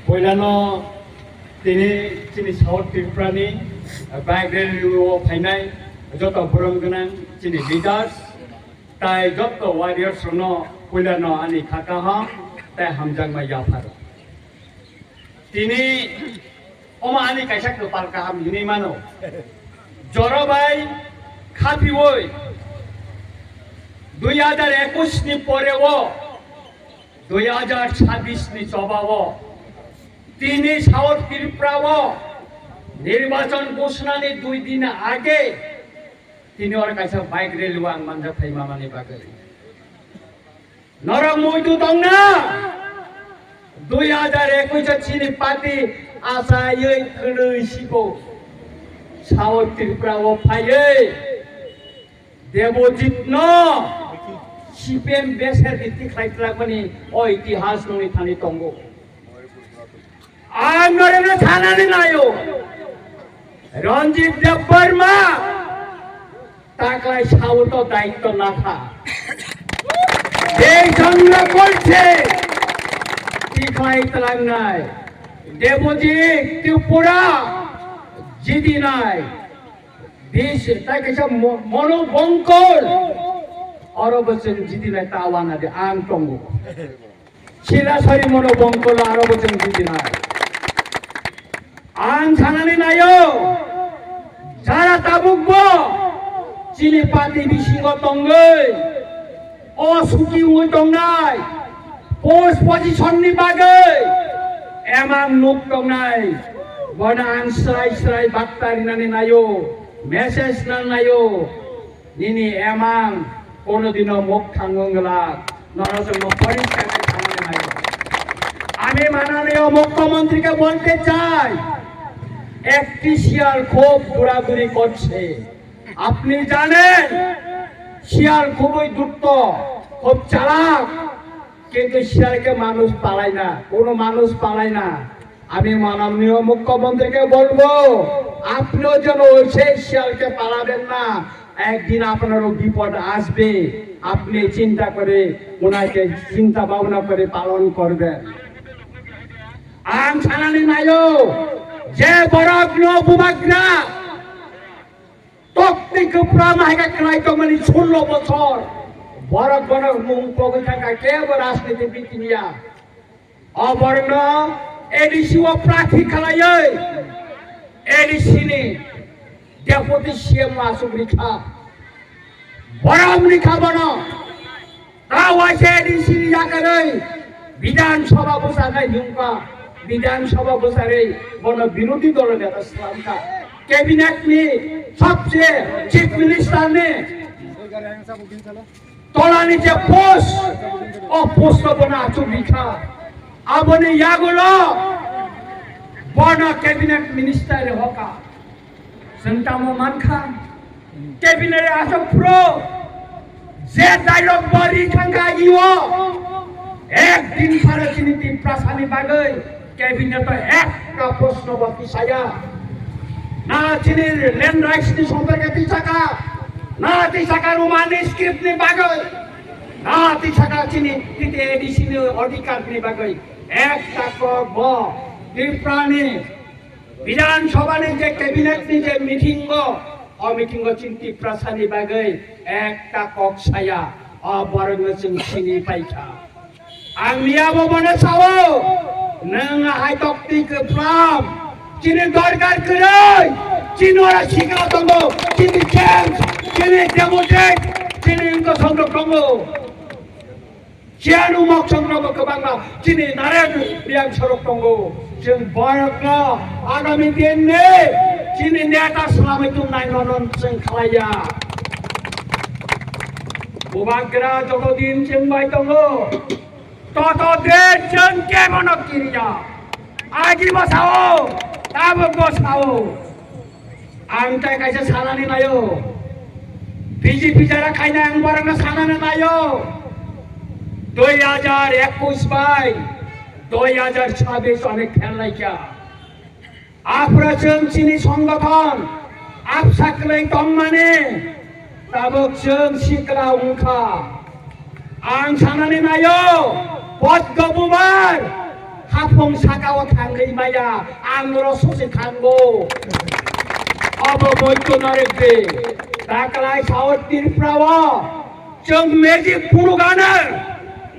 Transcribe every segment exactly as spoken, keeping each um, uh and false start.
Puilano tini chini South Tripura ni bike rally o phainai joto borom gwnang chini leaders tai joto warriors rokno puilano ani kha kaham tai hamjakma yapharo. Tini omo ani kaisa kwpal kaham hinwi mano. Jora bai khapiui dui hajar ekwis ni pore o dui hajar chabbish ni choba o tini South Tripura o nirbachon ghoshona ni dui din age tini oro kaisa bike rally o ang manjak phai mamani bagwi. Norok muitu tongna? Dui hajar ekwis o chini party achaiwi khwnwi sibo South Tripura o phaiwi Debojit no C P M beser di tikhlai tlakmani o itihas nungni thani tongo. Ang norokno sanani naio, Ranjit Debbarma taklai sao to daitto nakha. Ei jongno kolse tikhlai tlangnai, Debojit Tripura jidinai. Bis tai kaisa mo-, mono bongkol oro bo chwng jidinai ta wana de ang tongo. Silasari mono bongkol aro bo chwng jidinai. Ang sanani naio, jara tabukbo chini party bisingo tongwi o suki wngwi tongnai post position ni bagwi emang nuk tongnai, bono ang srai srai bakta rinani naio, message nang naio. Nini emang kono dino mokthang wngwlak, norok chwngno poriskar khe sanani naio. Ami mananiyo mukhyamantri ke bolte chai, ekti siyal khub duraduরি korche. আপনি জানেন, শিয়াল খুবই ধূর্ত, খুব চালাক, কিন্তু শিয়ালকে মানুষ পালায় না, কোনো মানুষ পালায় না। আমি মাননীয় মুখ্যমন্ত্রীকে বলবো, আপনিও যেন ওই সেই শিয়ালকে পালাবেন না, একদিন আপনারও বিপদ আসবে। আপনি চিন্তা করে, ওনাকে চিন্তা ভাবনা করে পালন করবেন। Ang sanani naio, je borokno bubagra, tokti kwpra mahaika kwlai tongmani sullo bochor, borok bono mung pogwi thangkha, kebo rajniti bitiniya. O borokno A D C o prarthi khlaiwi A D C ni Deputy C M o achuk rikha. Borom rikha bono. Ta waisa A D C ni yakarwi Bidhan Sabha bwsarnai himkha. Bidhan Sabha bwsarwi bono birodhi dolo neta swlamkha. Cabinet ni sabse Chief Minister ni tolani je post, o post o bono achuk rikha. Aboni yagulo bono cabinet minister hoka. Chwng tamo mankha, cabinet achuk phuru je dialogue bo ri thangkha agio, ek din pharo chini Tiprasani bagwi cabinet o ekta proshno bo tisaya. Na chini land rights ni somporke tisaka, na tisaka Romani script ni bagwi, na tisaka chini titi A D C ni odhikar ni bagwi ekta kok bo Tiprani Bidhan Sabha ni je cabinet ni je meeting o, o meeting o chini Tiprasani bagwi ekta kok saya, o borokno chwng sini paikha. Ang miyabo bono sao, nwng hai tokti kwplam, chini dorkar kwrwi, chini ora sikla tongo, chini change, chini democrat, chini wngkha songrok tongo. Chiyanu mokchong rok kwbangma chini Narayan Riyang sorok tongo. Chwng borokno agami din ni chini neta swlamwi tongnai nono chwng khlaiya. Bubagra joto din chwng bai tongo. Toto din chwng kebono kiriya. Agi bo sao, tabuk bo sao. Ang tai kaisa sanani naio. B J P jara khaina ang borokno sanani naio. Dui hajar ekwis bai dui hajar chabbish onek phel laikya. Aphra chwng chini songgothon apsa kwlwi tongmani tabuk chwng sikla wngkha. Ang sanani naio, Poddo Bubar, hap Phung saka o thangwi maya, ang norok sosi thango. Obo moito norok de. Taklai South Tripura o chwng magic phunuk ano,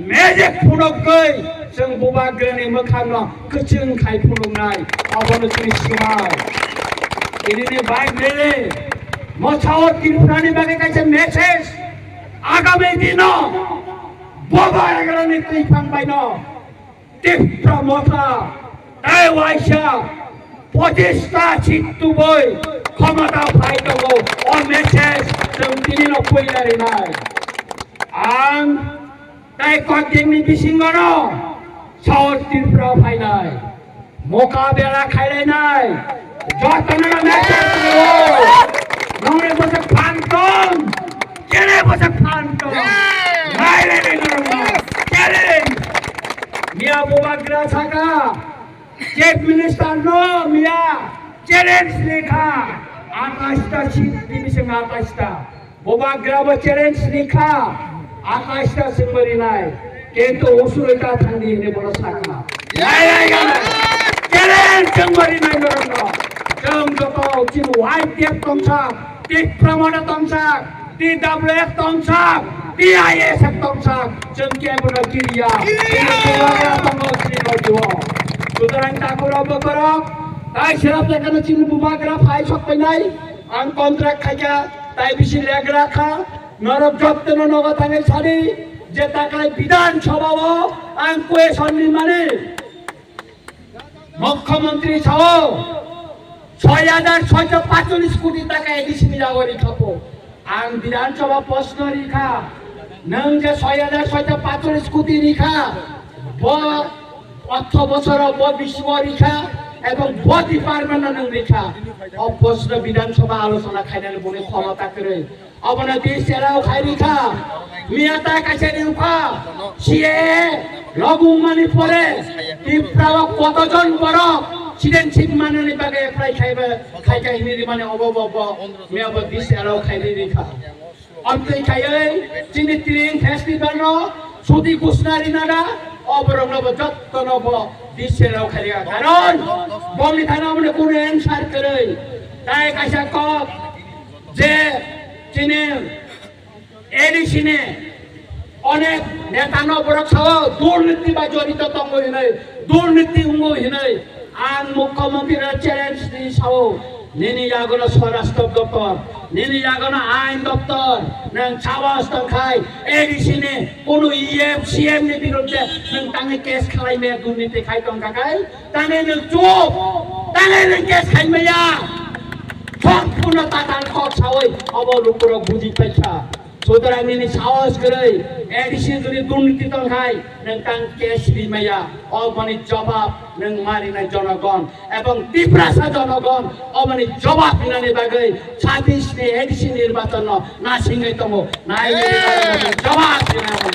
magic phunukgwi chwng bubagrani mwkhangno kwchwng khai phunuknai. Obono chini swmai. Tinini bai mele mo South Tripura ni bagwi kaisa message. Agami dino bubagrani twiphang baino Tipra Motha tei waisa pochista seat tubui khomota phai tongo, o message chwng tinino puila rinai. Ang tei kokdengni bisingono South Tripura phainai, mokabela khailainai, jotono message rwo. Nongni bwswk phan tong, kene bwswk phan tong. Nailai nai norokno. Challenge. Miya bubagra saka, Chief Minister no miya challenge rikha. Atais ta seat ni bising atais ta. Bubagra bo challenge rikha. Atais ta singbarinai. Kintu usuroi ta thangdi hini bono saka. Yai, yai, yai. Challenge singbarinai norokno. Chwng joto chini Y P F tongsa, Tipra Motha tongsa, T W F tongsa, T I S F tongsa, chwng kebono kiriya. Chini bubagra tongo chini radio. Sutarang takhurok bokhorok, tai serap lekano chini bubagra phai sok painai, ang contract khaikha, tai bisi legra kha, norok jottono nogo thangwi sadi, je taklai Bidhan Sabha o ang question ni mani. Mukhyamantri sao, soi hajar soiso pacholish koti taka A D C ni jagao rikha po. Ang Bidhan Sabha proshno rikha, nwng je soi hajar soiso pacholish koti rikha, bo ortho bosoro bo bisio rikha, ebong bo department no nwng rikha. O proshno Bidhan Sabha alochona khainani boni khomota kwrwi. Obono di serao khai rikha. Miya ta kaisa rikha. C A A logu mani pore Tripura o kotojon borok citizenship manani bagwi apply khaiba, khaikha hini rimani obo bo bo miya bo di serao khai rikha. Amtwi khaiwi chini Tring Festival no suti kusna rinada oborok no bo jotto no bo di serao khai rikha. Karon bomni thana mane kunu answer kwrwi. Tai kaisa kok je chini A D C ni onek neta no borok sao durniti bai jorito tongo hinwi, durniti wngo hinwi. Ang mukhyamantri no challenge ni sao, nini yagono swarashtra doptor, nini yagono ain doptor, nwng sahos tongkhai A D C ni kunu E M, C M ni birudde nwng tangwi case khlai me durniti khai tongkha khai, tangwi nwng chup, tangwi nwng case khai maya. Sompurno tatal kok sawi obo lukurok buji paikha. Sutarang nini sahos kwrwi, A D C jodi durniti tongkhai, nwng tang case ri maya, oboni jobab nwng marinai jonogon, ebong Tiprasa jonogon, oboni jobab rinani bagwi chhabbish ni A D C nirbachon no nasingwi tongo, nai jobab rinani.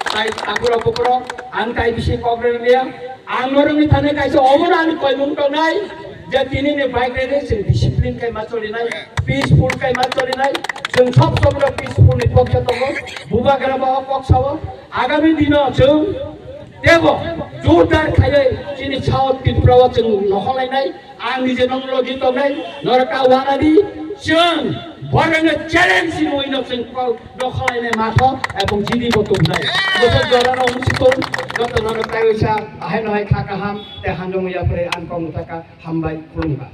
Tai takuro bukuro, ang tai bisi kok rwliya, ang norokni thani kaisa omono ani koimung tongnai, je tini ni bike ride chwng discipline kai ma cholinai, peaceful kai ma cholinai, chwng sob somoi peaceful ni pokhe tongo, bubagra ba o kok sao, agami dino chwng tebo jordar khaiwi chini South Tripura o chwng nokholainai, ang nije nong logi tongnai, norok ta wanadi, chwng borokno challenge hinwi no chwng kok nokholainai matho, ebong jidi bo tubnai. Bosok jorano wngsi tong, joto norok tai wisa, ahai nohai kha kaham, te hamjong yapre ang kok mutaka, hambai, khulumkha.